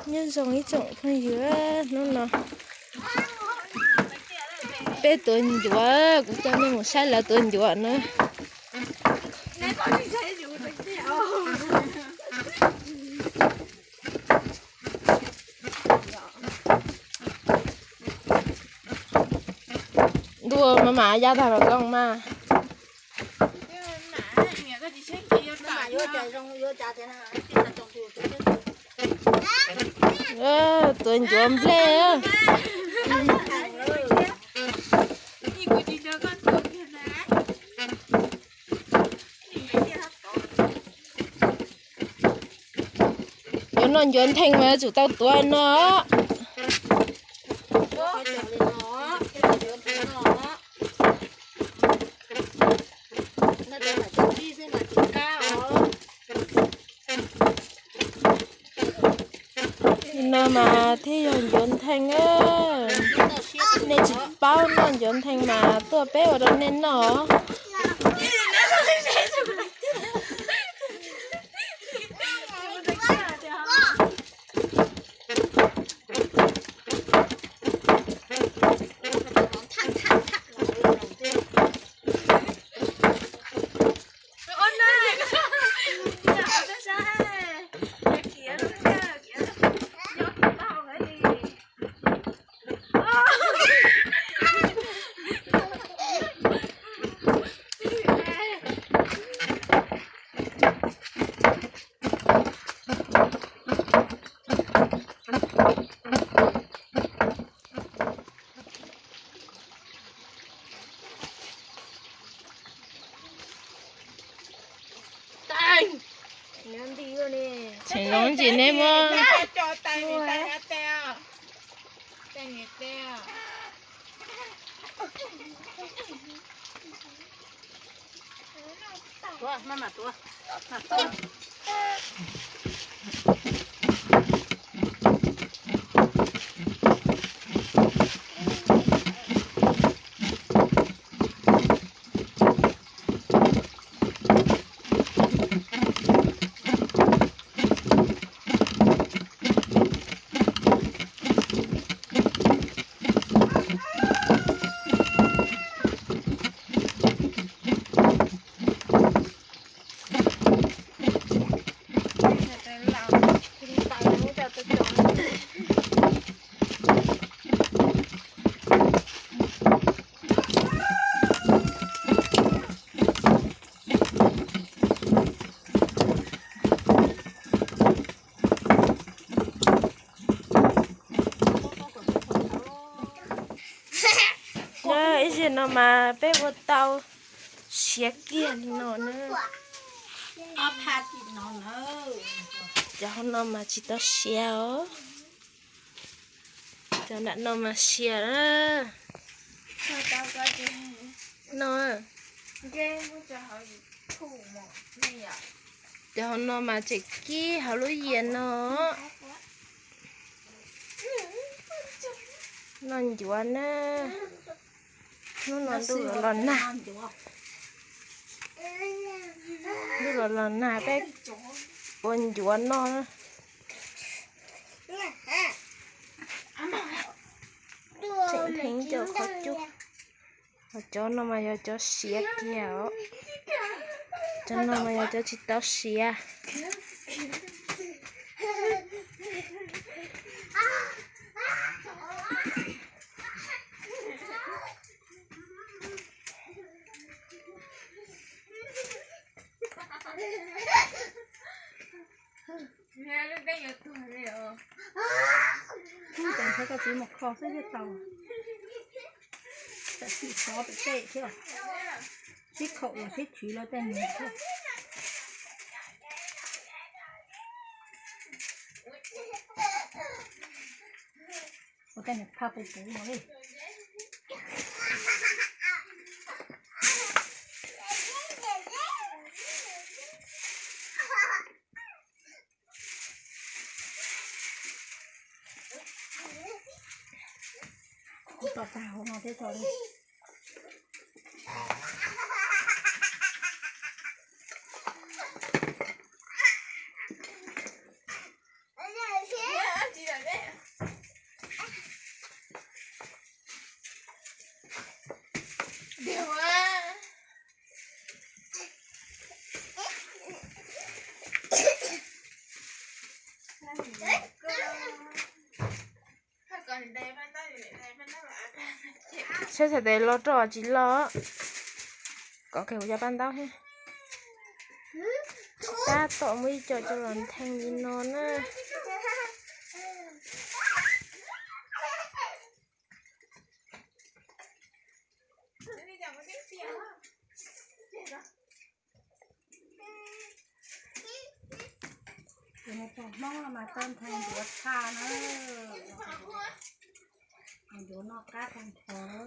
Nyob zoo ib tsoom phooj ywg, hnub no peb tuav ncuav, kuv coj nej mus saib lawv tuav ncuav na. Ntuj, mas mam ya tag los zoo mas. Tuav ncuav nplej. Yuav noj ncuav ntheej mas yuav tsum tau tuav no. Li no mas thiaj yog ncuav ntheej. Nej tsis paub noj ncuav ntheej mas tuaj peb ua rau nej noj. Tseem zoo ntsis neb muab. Ib zaug no mas peb ua tau siav kiag li no na. Cov hauv no mas tsis tau siav os. Cov nram no mas siav na. No, cov hauv no mas tseem kib hauv lub yias no. Noj ncuav na. Hnub no ntuj los los nag. Ntuj los los nag peb ua ncuav noj. Tseem theej cov qhov cub. Ho cov no mas yog cov siav kiag os. Cov no mas yog cov tsis tau siav. Ub, ces ntshe koj txiv mus kho xwb thiaj tau. Tam sim xov pem tej thiab. Sib khaum los sib chwv los tej nws thiab. Ua tej nws phaj puv puv no li. Kuv tos tag hauv no thiab tso li. Saib txhais tes los rau tsis los. Kom kiag kuv cov paj ntaub thiab. Tab tom muaj ib co coj los ntheej li no na. Tus no pog Hmoob no mas tau nthav ncuav tshaj na. Ncuav noj qab tag nrho.